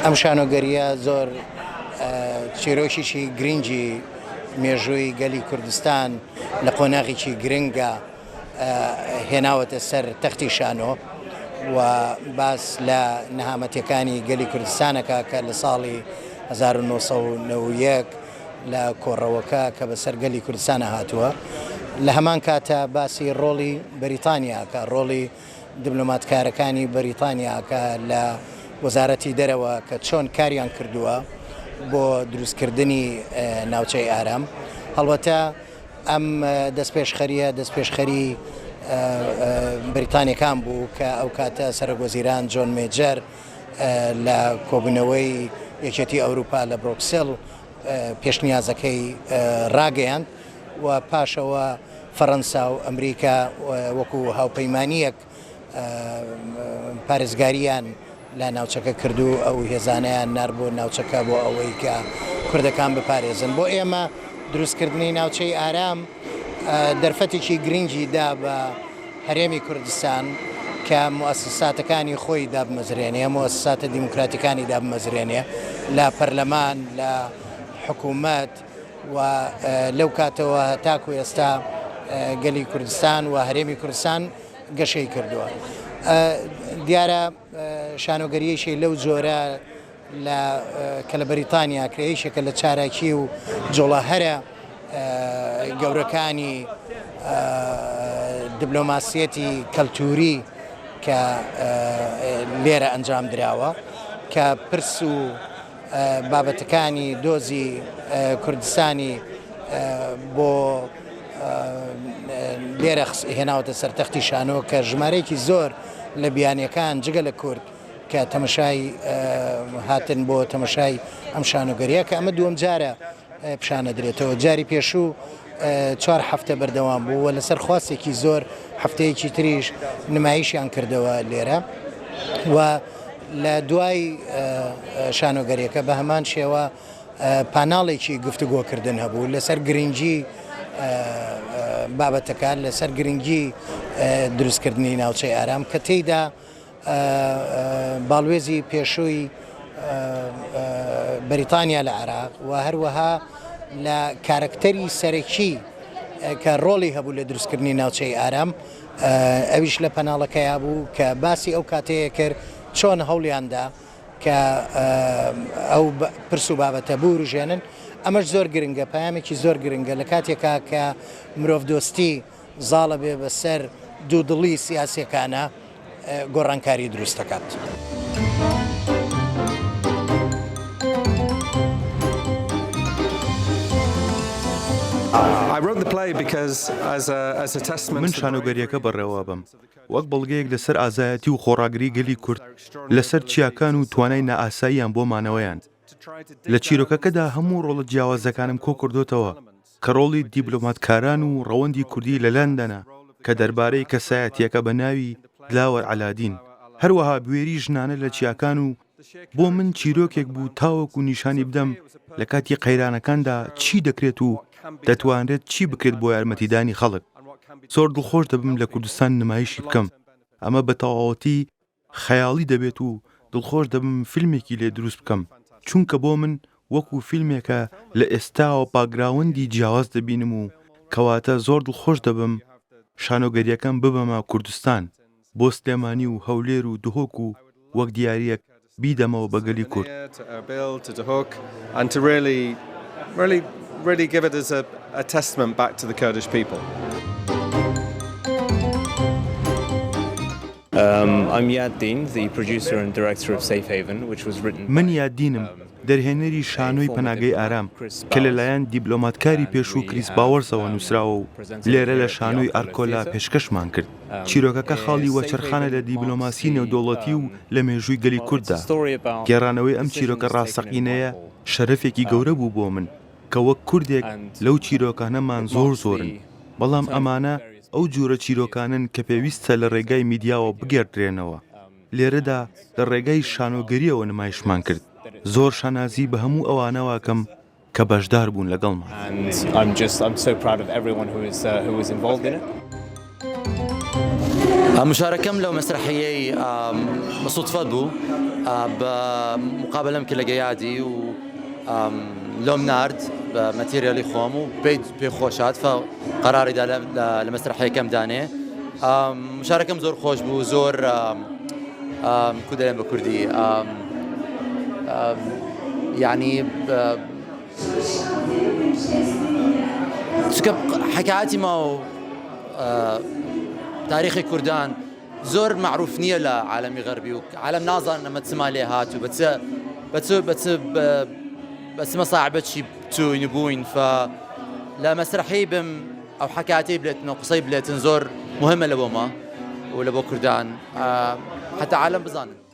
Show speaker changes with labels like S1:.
S1: ئەم شانۆگەرییە زۆر چیرۆکێکی گرنگی مێژووی گەلی کوردستان لە قۆناغێکی گرنگە هێناوەتە سەر تەختی شانۆ و باس لە نەهامەتیەکانی گەلی کوردستانەکە کە لە ساڵی 1991 لە کۆڕەوەکە کە بەسەر گەلی کوردستانە هاتووە لە هەمان کاتە باسی ڕۆڵی بەریتانیا کە ڕۆڵی دبلۆماتکارەکانی بەریتانیا کە لە وەزارەتی دەرەوە کە چۆن کاریان کردووە بۆ دروستکردنی ناوچەی ئارام هەڵبەتە ئەم دەستپێشخەرییە دەستپێشخەری بەریتانیەکان بوو کە ئەو کاتە سەرۆک وەزیران جۆن مێجەر لە کۆبوونەوەی یەکێتی ئەوروپا لە برۆکسل پێشنیازەکەی ڕاگەیاند و پاشەوە فەرەنسا و ئەمریکا وەکو هاوپەیمانییەک پارێزگارییان لە ناوچەکە کرد و ئەو هێزانەیان نارد بۆ ناوچەکە بۆ ئەوەی کە کوردەکان بپارێزن. بۆ ئێمە دروستکردنی ناوچەی ئارام دەرفەتێکی گرنگی دا بە هەرێمی کوردستان کە موئەسەساتەکانی خۆی دابمەزرێنێ، موئەسەساتە دیموکراتیکانی دابمەزرێنێ لە پەرلەمان، لە حکوومەت و لەو کاتەوە تاکو ئێستا گەلی کوردستان و هەرێمی کوردستان گەشەی کردووە. دیارە شانۆگەرییەکی لەو جۆرە لە کە لە بەریتانیا کرێ یەکێکە لە چالاکی و جوڵە هەرە گەورەکانی دبلۆماسیەتی کەلتوری کە لێرە ئەنجام دراوە کە پرس و بابەتەکانی دۆزی کوردستانی بۆ لێرە هێناوەتە سەر تەختی شانۆ کە ژمارەیەکی زۆر لە بیانیەکان جگە لە کورد کە تەمەشای هاتن بۆ تەمەشای ئەم شانۆگەریە کە ئەمە دووەم جارە پیشانەدرێتەوە جاری پێشوو چوار هەفتە بەردەوام بوو و لەسەر خواستێکی زۆر هەفتەیەکی تریش نمایشیان کردەوە لێرە و لە دوای شانۆگەریەکە بە هەمان شێوە پاناڵێکی گفتوگۆکردن هەبوو لەسەر گرنگی بابەتەکە لەسەر گرنگی دروستکردنی ناوچەی ئارام کە تێیدا باڵوێزی پێشووی بەریتانیا لە عێراق و هەروەها لە کارەکتەری سەرەکی کە ڕۆڵی هەبوو لە دروستکردنی ناوچەی ئارام ئەویش لە پەناڵەکەیا بوو کە باسی ئەو کاتەیە کرد چۆن هەوڵیاندا کە ئەو پرس و بابەتە بوروژێنن ئەمەش زۆر گرنگە پەیامێکی زۆر گرنگە لە کاتێکا کە مرۆڤدۆستی زاڵە بێ بەسەر دوودڵی سیاسیەکانە گۆڕانکاری دروست دەکات.
S2: من شانۆگەرییەکە بەڕێوەئەبەم وەک بەڵگەیەک لەسەر ئازایەتی و خۆڕاگری گەلی کورد لەسەر چیاکان و توانای نائاساییان بۆ مانەوەیان. لە چیرۆکەکەدا هەموو ڕۆڵە جیاوازەکانم کۆکردۆتەوە کە ڕۆڵی دیبلۆماتکاران و ڕەوەندی کوردی لە لەندەنە کە دەربارەی کەسایەتییەکە بە ناوی دلاوەر عەلادین، هەروەها بوێری ژنانە لە چیاکان و بۆ من چیرۆکێک بوو تاوەکو نیشانی بدەم لە کاتی قەیرانەکاندا چی دەکرێت و دەتوانرێت چی بکرێت بۆ یارمەتیدانی خەڵک. زۆر دڵخۆش دەبم لە کوردستان نمایشی بکەم، ئەمە بە تەواوەتی خەیاڵی دەبێت و دڵخۆش دەبم فیلمێکی لێ دروست بکەم، چونکە بۆ من وەکو فیلمێکە لە ئێستاوە باکگراوندی جیاواز دەبینم و کەواتە زۆر دڵخۆش دەبم شانۆگەرییەکەم ببەمە کوردستان بۆ سلێمانی و هەولێر و دهۆک و وەک دیارییەک بیدەمەوە بە گەلی کورد. من یاد دینم، دەرهێنەری شانۆی پەناگەی ئارام، کە لەلایەن دیبلۆماتکاری پێشوو کریس باوەرسەوە نووسراوە و لێرە لە شانۆی ئارکۆلا پێشکەشمان کرد. چیرۆکەکە خاڵی وەچەرخانە لە دیبلۆماسی نێودەوڵەتی و لە مێژووی گەلی کورددا. گێڕانەوەی ئەم چیرۆکە ڕاستەقینەیە شەرەفێکی گەورە بوو بۆ من کە وەک کوردێک لەو چیرۆکانەمان زۆر زۆرن، بەڵام ئەمانە ئەو جورە چیرۆکانەن کە پێویستە لە ڕێگای میدیاوە بگێڕدرێنەوە. لێرەدا لە ڕێگای شانۆگەرییەوە نمایشمان کرد. زۆر شانازی بە هەموو ئەوانەوە ئەکەم کە بەشدار بوون لەگەڵمان.
S3: مشارەکەم لەو مەسرحیەی سوتفەت بوو بە مقابلەم کرد لەگە یادی و لۆم نارد بە مەتێریالی خۆم و پێی پێ خۆشات فە قەراری دا لە مەسرحیەکەم دانێ. مشارەکەم زۆر خۆش بوو، زۆر کو دەلێن بە کوردی یعنی چونکە حکایەتی ما و تاریخی کوردان زۆر مەعروف نییە لە عالەمی غەربی و عالەم نازانن ئەمە چما لێ هات و بە چ بە چ بە چ بە چ مەساعبە چی چوین بووین ف لە مەسرحی بم ئەو حکایەتی بلێتن و قسەی بلێتن زۆر مهمە لە بۆ ما و لە بۆ کوردان حتا عالەم بزانن.